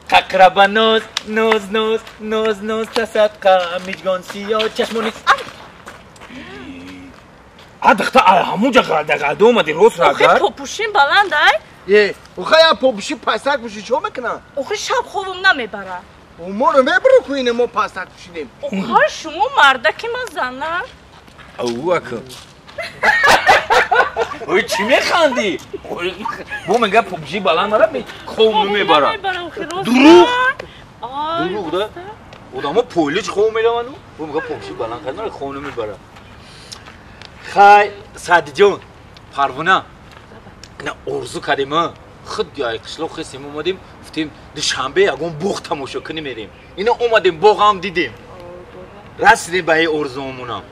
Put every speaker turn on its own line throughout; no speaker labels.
Қақраба ноз, ноз, ноз, ноз, ноз, тасадқа, миҷгон сиё, чашмони. А духта ҳамунҷа ғалда омади рост
Охи
рагар.
Попушин баланд ай.
Е, охи я попуши пасак пуши чо мекунад?
Охи шаб хобам намебара.
Моро мебару ку ине мо пасак пушидем.
Охи шумо мардаки ма зана.
Ау ака. Ой, чӣ механдӣ? Бо мега попуши баланд мара хоб намебара. Дурӯғ? Дурӯғ да? Одамо пойлич хоб мераванду? Бо мега попуши баланд кард хоб намебара. Хай, Саъдиҷон, Парвона. На орзу кардем, худ ай қишлоқ хестем омадем, гуфтем Душанбе ягон боғ тамошо кунем мерем. Ина омадем боғам дидем. Расидем ба ин орзуомонам.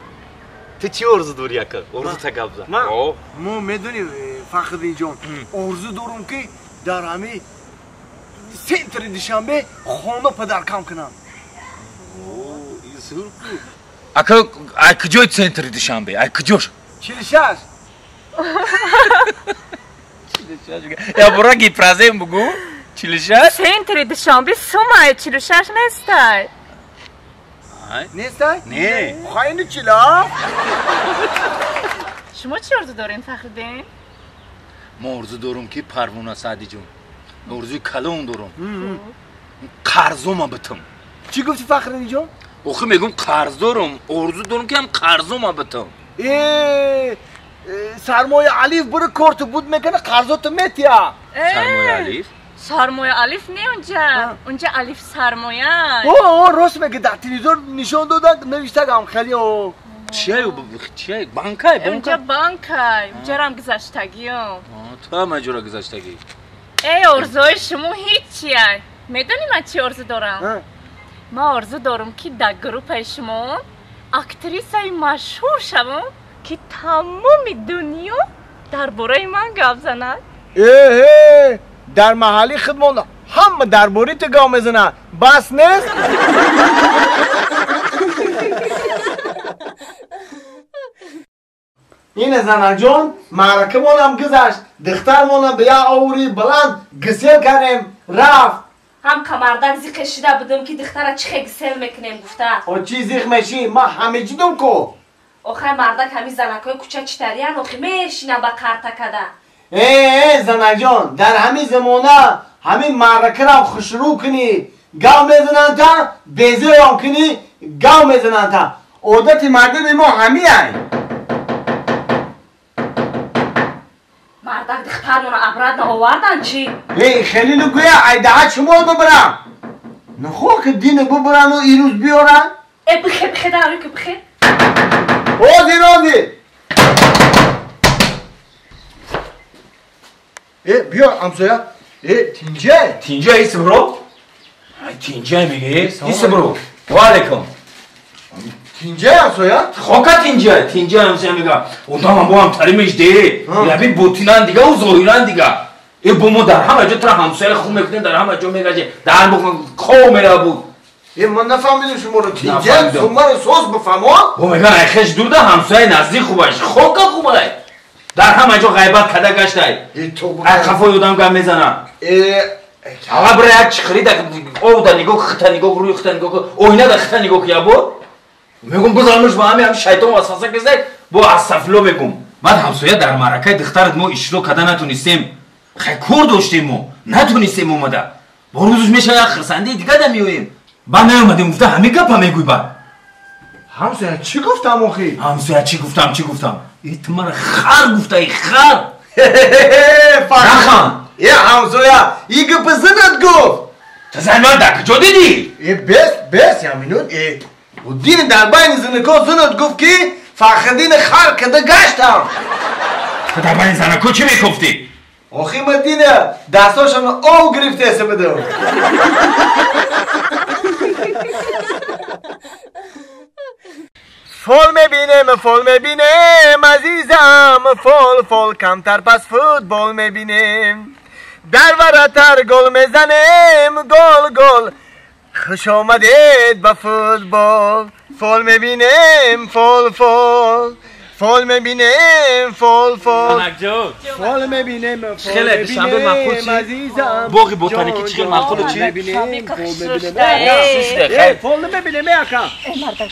Ту чӣ орзу дорӣ ака? Орзу та гап зан.
Мо медонӣ, Фахриддинҷон, орзу дорум ки дар ҳами центри Душанбе хона падаркам кунам.
Ака, ай куҷои центри Душанбе? Ай куҷош?
46.
Я бора гипразем бугу? 46?
Центри Душанбе сумай 46 нестай.
Нестай?
Не.
Хайни чила?
Шумо чӣ орзу дорем, Фахриддин?
Мо орзу дорум ки Парвона Саъдиҷон. Орзуи калон дорум. Қарзома битам.
Чӣ гуфти, Фахриддинҷон?
Охи мегум қарз дорум, орзу дорум ки ҳам қарзома битам.
Э, сармоя алиф бури корту буд мекана қарзоту метия.
Сармоя алиф?
Сармоя алиф не унҷа. Унҷа алиф сармоя.
О, рост меги, дар телевизор нишон додан навиштагам хеле о.
Чия, чия? Банкай,
банка. Унҷа банкай. Унҷарам гузаштагиём.
Ту ҳам аҷора гузаштагӣ.
Эй, орзуои шумо ҳичия. Медонӣ ман чӣ орзу дорам? Ман орзу дорам ки дар группаи шумо актрисаи машҳур шавам ки тамоми дунё дар бораи ман гап занад.
Эҳе, дар маҳалли худмон ҳама дар бораи ту гап мезанад. Бас нест? Ине занаҷон, маъракамонам гузашт, духтармонам ба як оври баланд гисел кардем, рафт.
Ҳам камардак зиқе шида будам ки духтара чӣ хе гисел мекунем гуфта.
О чӣ зиқ мешӣ? Ман ҳамеҷидум ку.
Охай мардак ҳами занакҳои кӯча читариян охи мешина ба карта када.
Э, занаҷон, дар ҳамин замона ҳамин маъракарам хушрӯ кунӣ, гав мезананд та, безӯрам кунӣ, гав мезананд та. Одати мардуми мо ҳамиай.
Мардак духтармона обратно овардан чӣ?
Эй, хелилу гӯя айдаҳа шумо бибарам. Нахо ки дина бибарану ирӯз биёранд?
Э, бихе, бихе, дарӯ ки бихе.
Ҳозир, ҳозир. Э, биё ҳамсоя. Э, тинҷай.
Тинҷай ис бро? Ай тинҷай меги? Ис бро. Ва алайкум.
Тинҷай ҳамсоя?
Хока тинҷай, тинҷай ҳамсоя мега. Одамам бо ҳам таримеш де. Яби ботинан дига, у зоҳиран дига. Э, бо мо дар ҳама ҷо тра ҳамсоя хуб мекунем, дар ҳама ҷо мегаҷе. Дар хоб мера буд.
Э, ман нафаҳмидам шуморо. Тинҷай, сумаро соз бифаҳмон.
Бо меган ай хеш дурда ҳамсояи наздик хубаш. Хока хубай. Дар ҳама ҷо ғайбат када гаштай. Ай қафои одам гап мезанам. Ава бира як чиқири да овда нигоҳ, хита нигоҳ, рӯи хита нигоҳ, оина да хита нигоҳ ки ябо. Мегум бизанмш ба ҳами ҳами шайтон васваса киздай, бо астафило мегум. Баъд ҳамсоя дар маъракаи духтарат мо иштирок карда натонистем. Хай кор доштем мо, натонистем омада. Бо рӯзуш меша як хирсандии дига да меоем. Баъд наомадем гуфта ҳамин гапа мегӯй баъд.
Ҳамсоя чӣ гуфтам охи?
Ҳамсоя чӣ гуфтам, чӣ гуфтам? Э, ту мара хар гуфтаи, хар. Нахан.
Э, ҳамсоя, и гапа занат гуфт.
Ту зани ман дар куҷо дидӣ?
Э, бес, бес, я минут, э. Дин дар байни занако занат гуфт ки Фахриддин хар када гаштам.
Ту дар байни занако чӣ мекуфтӣ?
Охи ма дина дастошамро ов гирифтеса будам. Фол мебинем, фол мебинем, азизам, фол, фол, камтар пас футбол мебинем. Дар варатар гол мезанем, гол, гол. Хуш омадед ба футбол. Фол мебинем, фол, фол. فال میبینیم فال فال فال میبینیم
خیلی دوشنبه مقبول چی؟ باغ بوتانیکی چی مقبول چی؟
فال نمیبینیم اکا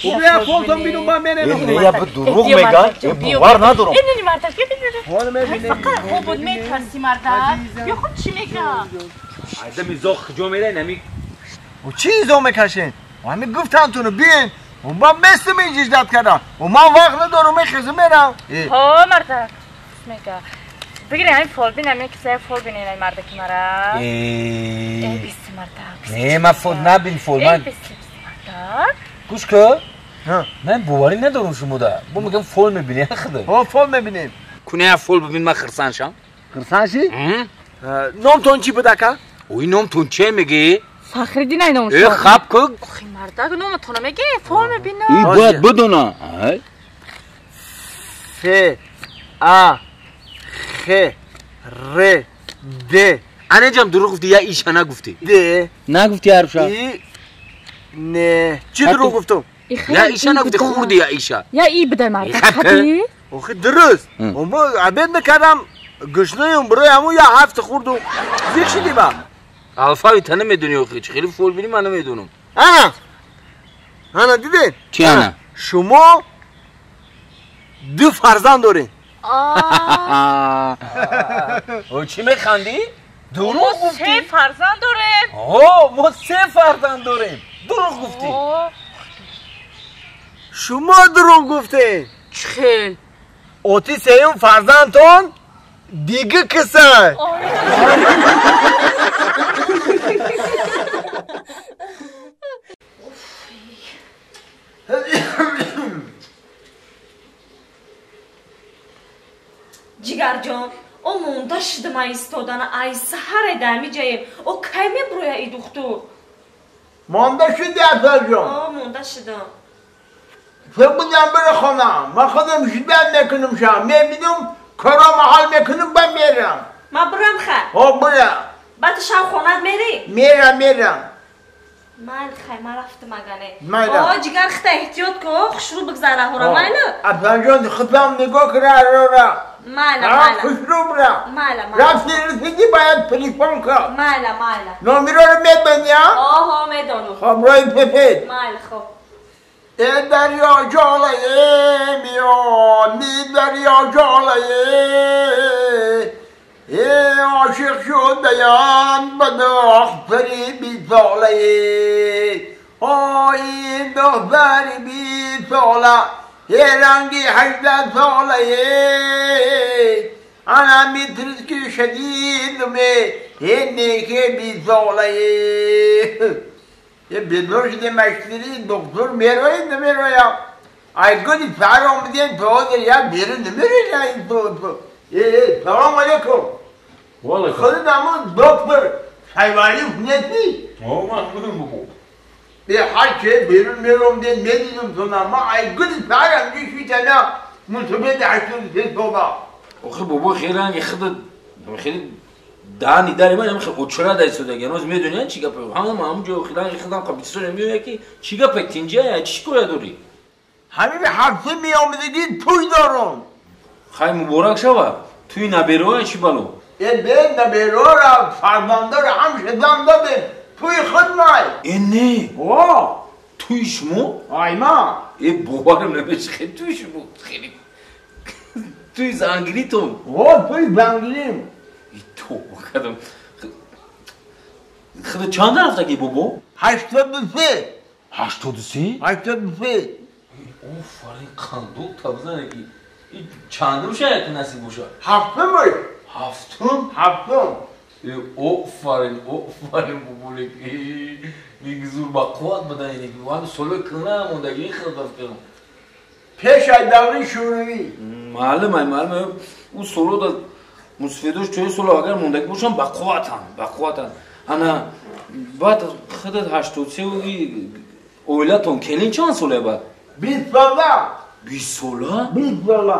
بیا فال تون بینم من بینم
نه یا دروغ میگن باور ندارم
اینی مردک فال میبینیم فقط خوب بود میترسی مردک یا خود چی میگه
آدم زخ جو میره نمی
و چی زو میکشین همین گفتم تونو بیین و من مثل اینجا کردم و من وقت ندارم میخزم میرم
ها مردک میگه بگیری همین فال بین همین کسی فال بین این مردکی مرا ای بیست مردک
نه من فال نبین فال من
بیست مردک گوش
کن من باوری ندارم شما ده با میگم فال میبینی خدا
ها فال میبینیم
کنه فال ببین من خرسان شم
خرسان شی؟ نام تون چی بود اکا؟
اوی نام تون چه میگی؟
فخردین ای نامش
ای خب کن
آخی مردک نامتون میگه فال میبینم
این باید بدونه
ف ا خ ر د
انا جام دروغ گفتی یا ایشا نگفتی
د
نگفتی حرفشا
ای نه چی دروغ گفتم
یا ایشا نگفتی خوردی یا ایشا
یا ای بده مردک خطی
آخه درست ما عبید نکردم گشنه برای همون یا هفت خوردم زیک شدی با
الفاوی نمیدونی آخه خیلی فول بینی من نمیدونم
انا انا دیدین
چی انا
شما دو فرزند دارین
او چی میخندی؟ دروغ گفتی؟
سه فرزند داریم
آه ما سه فرزند داریم دروغ گفتی
شما دروغ گفتی
چخیل
اوتی سیوم فرزندتون دیگه کسه
ҷигарҷон о монда шудам ай истодана ай саҳаре дами ҷаем о кай мебуроя и духтур
монда шуди афзалҷон
о монда шудам
фикр будам бирахонам ман худам шидат мекунам шам мебинам кора маҳал мекунам ба мерам
ман бурам хай
о бура
баъд шав хонат мерӣ
мерам мерам
майли хай ман рафтам агане
майли
о ҷигар хита эҳтиёт ку хушрӯ бигзара ҳора майли
афзалҷон худам нигоҳ кара арора
майла майла
хушрӯ бура
майла майла
рафти расидӣ бояд телефон кар
майла майла
номероро медонӣ
оҳо медонам
хоб рои пепет
майла хоб
ای دریا جاله میان دریا جاله ای عاشق شدیم به دختری بی ساله آی دختری بی ساله ای رنگی 18 ساله انا میترس که شدید می ای نیکه بی ساله یه بیدار شده مشتری دکتر میروی نمیرویم ای گلی سر آمدین تو یا بیرون نمیروی این تو سلام علیکم خودت همون دکتر حیوانی نیستی؟
آه من خودم بگو
به هر چه بیرون میروم دین میدیدم تو ما ای گلی سر آمدی شیطانه منصبه 83 ساله
آخه بابا خیلی رنگ خودت خیلی دهنی داری من خیلی اوچرا دایسو دیگه هنوز میدونی چی گپ هم همونجا خیلی خودم قبیل میاد که چی گپ تینجا چی کار داری
همین به هفته میامدگی توی دارم
خیلی مبارک شوه توی نبیروه چی بالو
ای به نبیرو را فرزنده را هم شدم دادیم توی خود مای
ای نه
وا
توی شما
آی ما
ای باورم نمیشه خیلی توی شما خیلی توی زنگلیتون
وا توی زنگلیم
تو کردم خود چند رفتگی بابا؟
83
83؟
83
آفرین قندوق تبزنه که چندم شاید نصیب باشه؟
هفتم
هفتم؟
هفتم
آفرین آفرین بابا یک زور با قوت بدن اینه که هم سالو کنه موندگی خود کردم
پیش از دوره شوروی
معلومه معلومه اون سالو دا مسفدوش توی سالو اگر موندگی باشم با قوتن با قوتن انا بعد خودت 83 و اویلتون کلین چند ساله بعد؟
20 ساله
20 ساله؟
20 ساله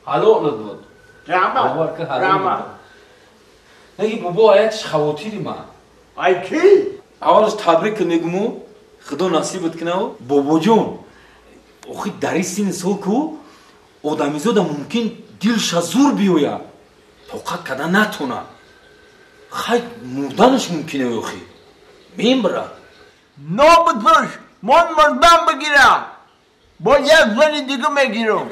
حلال بود
رحمت رحمت
نگی بابا آیتش خواتیری من
ای کی؟
اولش تبریک میگم خدا نصیبت کنه بابا جون آخه در این سن سال کو Одамизода мумкин дилша зур биёяд, тоқат карда натона. Хай, мурданаш мумкине, охи мембра.
Нобудуш, мон мурдан бигирам, бо як зани дига мегирам.